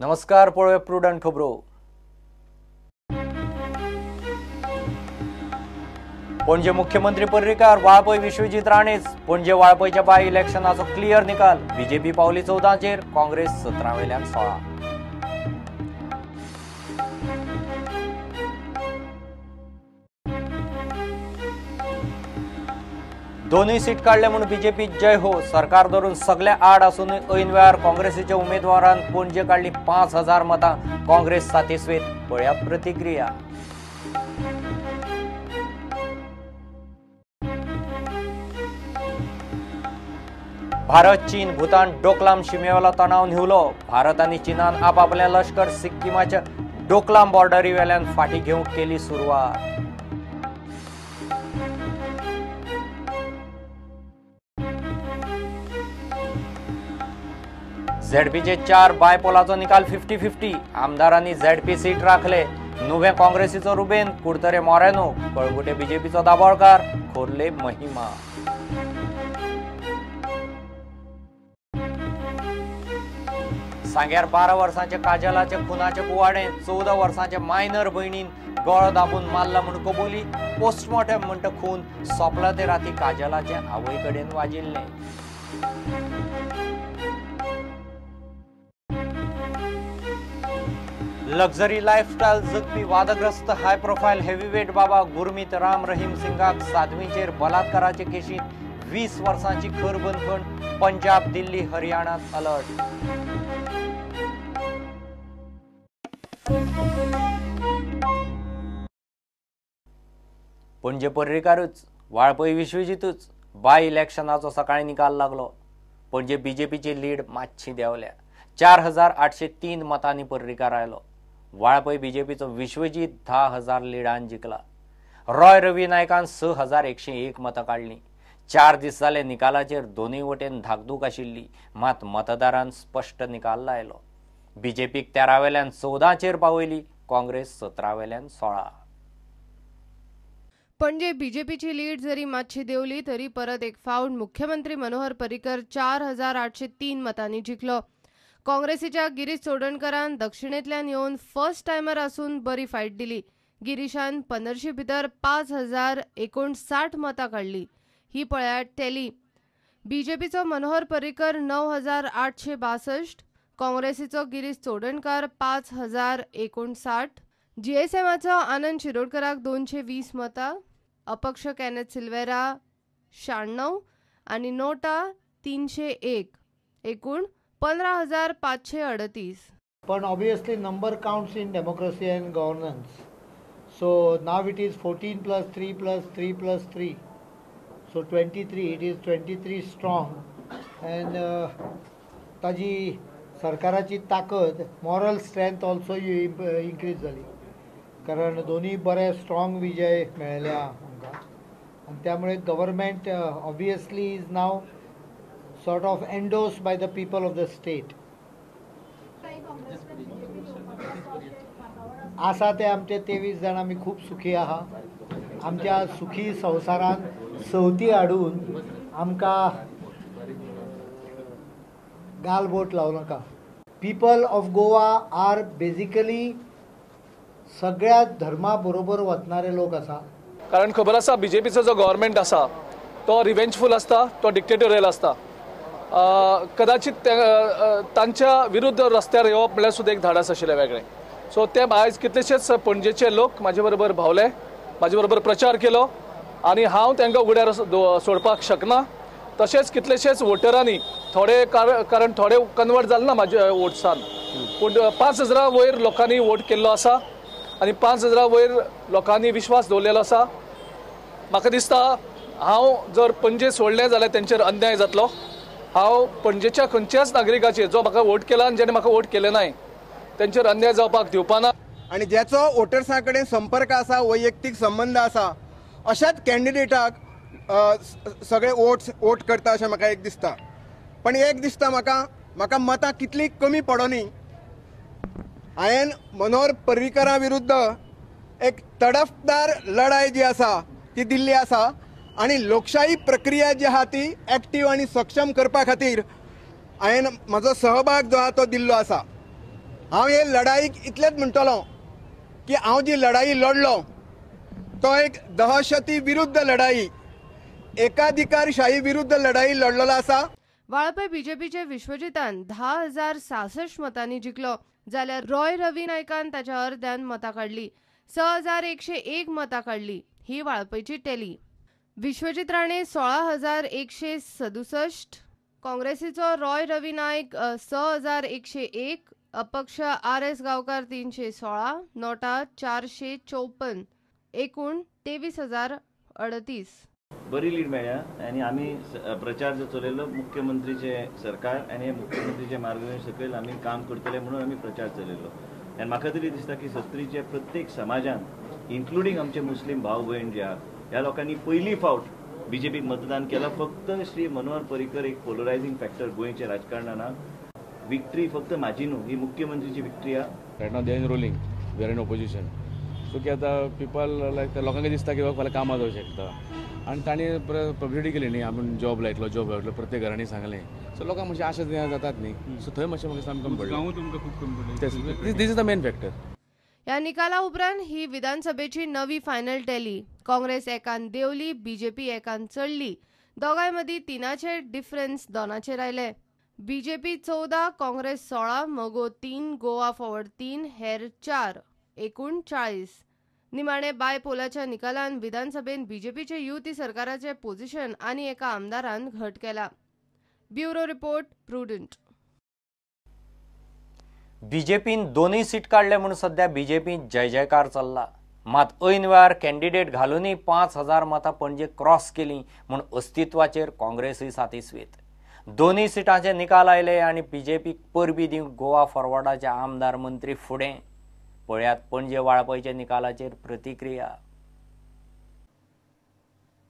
नमस्कार, पळोवया प्रुडंट खबरो. पणजे मुख्यमंत्री पर्रीकार, वाळपय विश्वजीत राणेच. पणजे वाळपयच्या बाय इलेक्शनाचो क्लियर निकाल. बीजेपी पावली 14चेर, काँग्रेस 17 वेल्यान 16. दोनूय सीट काडले म्हूण बीजेपी जय हो. सरकार धरून सगळे आड आसूनय ऐन वेळार काँग्रेसीच्या उमेदवारान पणजे काडली 5000 मतां. काँग्रेस सातिस्वेत. पळयात प्रतिक्रिया. भारत चीन भूतान डोकलाम शिमेवेलो तणाव न्हिवलो. भारत आनी चीनान आपापलें लश्कर सिक्किमाच्या डोकलाम बॉर्डरी वेल्यान फाटीं घेवंक केली सुरवात. झेडपीचे 4 बायपोलाचो निकाल 50-50. आमदारांनी झेडपी सीट राखले. नुवें काँग्रेसीचो रुबेन, कुडतरे मोरेनो, कळंगुटे बीजेपीचो दाबोळकार, खोर्ले महिमा. सांग्यार 12 वर्सांचे काजलाचे खुनाचे कुवाडें 14 वर्सांचे मायनर भयणीन गळो दाबून मारला म्हूण कबुली. पोस्टमॉर्टम म्हणटा खून सोंपला ते राती काजलाचे आवय कडेन वाजिल्लें. लक्झरी लायफस्टायल जगपी वादग्रस्त हाय प्रोफायल हेवीवेट बाबा गुरमीत राम रहीम सिंगाक साध्वीचेर बलात्काराचे केशींत 20 वर्सांची खर बंदखण. पंजाब, दिल्ली, हरियाणात अलर्ट. पणजे पर्रीकारूच, वाळपय विश्वजीतूच बाय इलेक्शनाचो सकाळी निकाल लागलो. पणजे बीजेपीची लीड मातशी देंवल्या. 4803 मतांनी पर्रीकार आयलो. वाळपय बीजेपीचो विश्वजीत 10,000 लिडान जिखला. रॉय रवी नायकान 6101 मतां काडलीं. 4 दीस जाले निकालाचेर दोनूय वटेन धाकधूक आशिल्ली, मात मतदारान स्पश्ट निकाल लायलो. बीजेपीक 13 वेल्यान 14चेर पावयली, काँग्रेस 17 वेल्यान 16. पणजे बीजेपीची लीड जरी मातशी देंवली तरी परत एक फावट मुख्यमंत्री मनोहर पर्रीकर 4803 मतांनी जिखलो. काँग्रेसीच्या गिरीश चोडणकरान दक्षिणेंतल्यान येवन फर्स्ट टायमर आसून बरी फायट दिली. गिरीशान 1500 भितर 5059 मतां काडली. ही पळयात टॅली. बीजेपीचो मनोहर पर्रीकर 9862, काँग्रेसीचो गिरीश चोडणकर 5059, जीएसएमाचो आनंद शिरोडकराक 220 मतां, अपक्ष कॅनेथ सिल्वेरा 96 आनी नोटा 301, एकूण 15,538. पण obviously number counts in democracy and governance. So now it is 14 + 3 + 3 + 3, so 23. It is 23 strong. And ताजी सरकाराची ताकद, मॉरल स्ट्रेंथ ऑल्सो इन्क्रीज जाली, कारण दोन्ही बरे स्ट्रॉंग विजय मेळ्ळ्या आमकां. आनी त्यामुळे government obviously is now sort of endorsed by the people of the state. आसा ते आमचे 23 जाण आमी खूब सुखी आहा. आमच्या सुखी संवसारान सवती हाडून आमकां गालबोट लावं नाका. People of Goa are basically सगळ्या धर्मा बरोबर वचणारे लोक आसा. कारण खबर आसा बीजेपीचो जो गव्हर्मेंट आसा तो रिवेंजफूल आसता, तो डिक्टेटोरियल आसता. कदाचित तांच्या विरुद्ध रस्त्यार येवप म्हणल्यार सुद्दां एक धाडस आशिल्लें वेगळें. सो ते आयज कितलेशेच पणजेचे लोक म्हाजे बरोबर भावले, म्हाजे बरोबर प्रचार केलो आनी हांव तांकां उगड्यार सोडपाक शकना. तशेंच कितलेशेच वोटरांनी थोडे कारण थोडे कन्वर्ट जाले ना म्हाजे वोट्सान, पूण 5000 वयर लोकांनी वोट केल्लो आसा आनी 5000 वयर लोकांनी विश्वास दवरलेलो आसा. म्हाका दिसता हांव जर पणजे सोडलें जाल्यार तेंचेर अन्याय जातलो. हांव पणजेच्या खंयच्याच नागरिकाचेर जो म्हाका वोट केला आनी जेणे म्हाका वोट केले नाय तेंचेर अन्याय जावपाक दिवपाना. आनी ज्याचो वोटर्सां कडेन संपर्क आसा, वैयक्तीक संबंद आसा, अशाच कॅन्डिडेटाक सगळे वोट करता अशें म्हाका एक दिसता. पण एक दिसता म्हाका, म्हाका मतां कितलीं कमी पडोनी, हांवें मनोहर पर्रीकरा विरुद्ध एक तडफदार लढाय जी आसा ती दिल्ली आसा आनी लोकशाही प्रक्रिया जी आहा ती एक्टीव आनी सक्षम करपा खातीर हांवें म्हजो सहभाग जो आहा तो दिल्लो आसा. हांव हे लढाईक इतलेंच म्हणटलो की हांव जी लढाई लढलो तो एक दहशती विरुद्ध लढाई, एकाधिकारशाही विरुद्ध लढाई लढलेलो आसा. वाळपय बीजेपीचे विश्वजितान 10,066 मतांनी जिखलो, जाल्यार रॉय रवी नायकान ताच्या अर्द्यान मतां काडली, 6,101 मतां काडली. ही वाळपयची टॅली. विश्वजीत राणे 16,167, काँग्रेसीचो रॉय रवी नायक 6,101, अपक्ष आर एस गांवकार 316, नोटा 454, एकूण 23,038. बरी लीड मेळ्ळ्या आनी आमी प्रचार जो चलयलो मुख्यमंत्रीचे सरकार आनी मुख्यमंत्रीचे मार्गदर्शन सकयल आमी काम करतले म्हणून आमी प्रचार चलयलो. आनी म्हाका तरी दिसता की सत्तरीचे प्रत्येक समाजान इन्क्लुडींग आमचे मुस्लीम भाव भयण जे आहा ह्या लोकांनी पयली फावट बीजेपीक मतदान केलां. फक्त श्री मनोहर पर्रीकर एक पोलरायझींग फॅक्टर गोंयच्या राजकारणान. विक्ट्री फक्त म्हाजी न्हू, ही मुख्यमंत्रीची विक्ट्री आहा. Right now they are in ruling, we are in opposition. So की आतां पिपल लायक लोकांक दिसता की फाल्यां कामां जावं शकता आनी तांणी पब्लिसिटी केली न्ही, आपूण जॉब लायतलो जॉब लायतलो प्रत्येक घरांनी सांगलें. सो लोकांक मातशें आशा जातात न्ही, सो थंय मातशें म्हाका सामकें कमी पडलें. This is the main factor. ह्या निकाला उपरांत ही विधानसभेची नवी फायनल टॅली. काँग्रेस एकान देंवली, बीजेपी एकान चडली. दोगांय मदीं 3 डिफरन्स 2 आयले. बीजेपी 14, काँग्रेस 16, मगो 3, गोवा फॉरवर्ड 3, हेर 4, एकूण 40. निमाणे बायपोलाच्या निकालान विधानसभेन बीजेपीचे युती सरकाराचे पोझिशन आनी एका आमदारान घट केला. Bureau report, Prudent. बीजेपीन 2 सीट काडले म्हूण सध्या बीजेपीन जय जयकार चल्ला. मात ऐन वेळार कॅन्डिडेट घालूनय 5,000 मतां पणजे क्रॉस केली म्हूण अस्तित्वाचेर काँग्रेसूय सातिस्वेत. 2 सिटांचे निकाल आयले आनी बीजेपीक परबी दिवंक गोवा फॉरवर्डाचे आमदार मंत्री फुडें. पळयात पणजे वाळपयच्या निकालाचेर प्रतिक्रिया.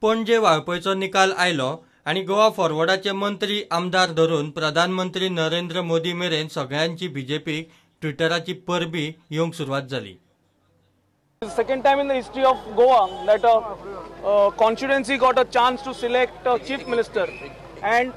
पणजे वाळपयचो निकाल आयलो आनी गोवा फॉरवर्डाचे मंत्री आमदार धरून प्रधानमंत्री नरेंद्र मोदी मेरेन सगळ्यांची बीजेपीक ट्विटराची परबी येवंक सुरवात जाली. Second time in the history of Goa that a constituency got a chance to select a chief minister, and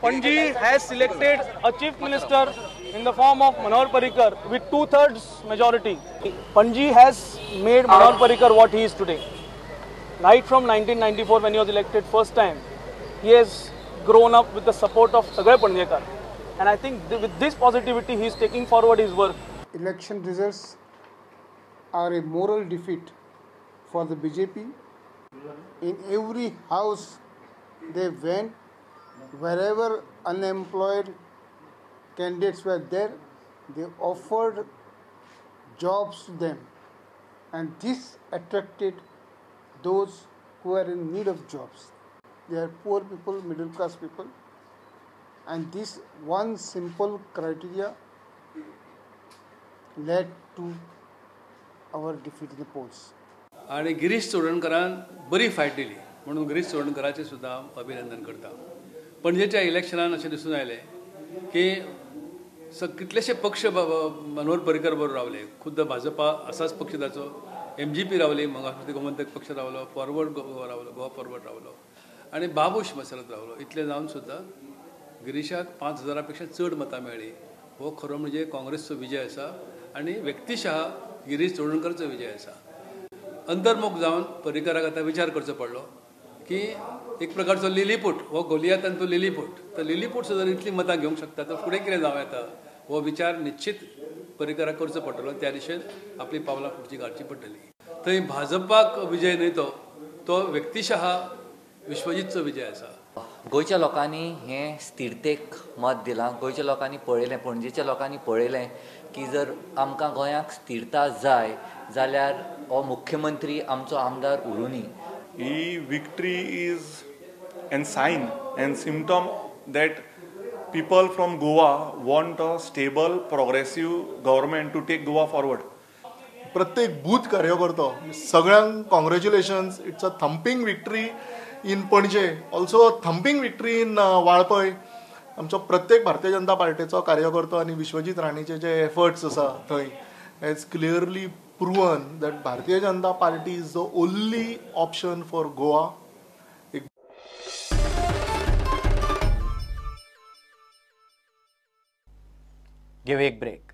Panaji has selected a chief minister in the form of Manohar Parrikar with 2/3 majority. Panaji has made Manohar Parrikar what he is today. Right from 1994 when he was elected first time, he has grown up with the support of Sagal Panjekar, and I think with this positivity he is taking forward his work. Election results are a moral defeat for the BJP. In every house they went, wherever unemployed candidates were there, they offered jobs to them, and this attracted those who are in need of jobs. They are poor people, middle class people, and this one simple criteria led to our defeat in the polls. आणि गिरीश चोडणकरान बरी fight दिली म्हणून गिरीश चोडणकराचें सुद्दां हांव अभिनंदन करता. पणजेच्या इलेक्शनान अशें दिसून आयलें की कितलेशे पक्ष मनोहर पर्रीकर बरोबर रावले. खुद्द भाजपा असाच पक्ष ताचो, एमजीपी रावली, महाराष्ट्र गोमंतक पक्ष रावलो, फॉरवर्ड रावलो, गोवा फॉरवर्ड रावलो आनी बाबूश मसरत रावलो. इतलें जावन सुद्दां गिरीशाक 5,000 पेक्षा चड मतां मेळ्ळीं. हो खरो म्हणजे काँग्रेसचो विजय आसा आनी व्यक्तिशः गिरीश चोडणकरचो विजय आसा. अंतर्मुख जावन पर्रीकराक आतां विचार करचो पडलो की एक प्रकारचो लिलीपूट, हो गोलियात आनी तो लिलीपूट, तर लिलीपूट सुद्दां इतलीं मतां घेवंक शकता तर फुडें कितें जावं येता हो विचार निश्चित पर्रीकराक करचो पडटलो. त्या दिशेन आपली पावलां फुडची घालची पडटली. थंय भाजपाक विजय न्हय, तो व्यक्तिशः विश्वजीतचो विजय आसा. गोंयच्या लोकांनी हें स्थिरतेक मत दिलां. गोंयच्या लोकांनी पळयलें, पणजेच्या लोकांनी पळयलें की जर आमकां गोंयाक स्थिरता जाय जाल्यार हो मुख्यमंत्री आमचो आमदार उरुनी. ही victory is an sign and symptom that people from Goa want a stable progressive government to take Goa forward. प्रत्येक बूथ कार्यकर्तो सगळ्यांक congratulations. It's a thumping victory in Panaji, also a thumping victory in Valpoi. आमचो प्रत्येक भारतीय जनता पार्टीचो कार्यकर्तो आनी विश्वजीत राणेचे जे efforts आसा थंय has clearly proven that Bharatiya Janata Party is the only option for Goa. Give एक break.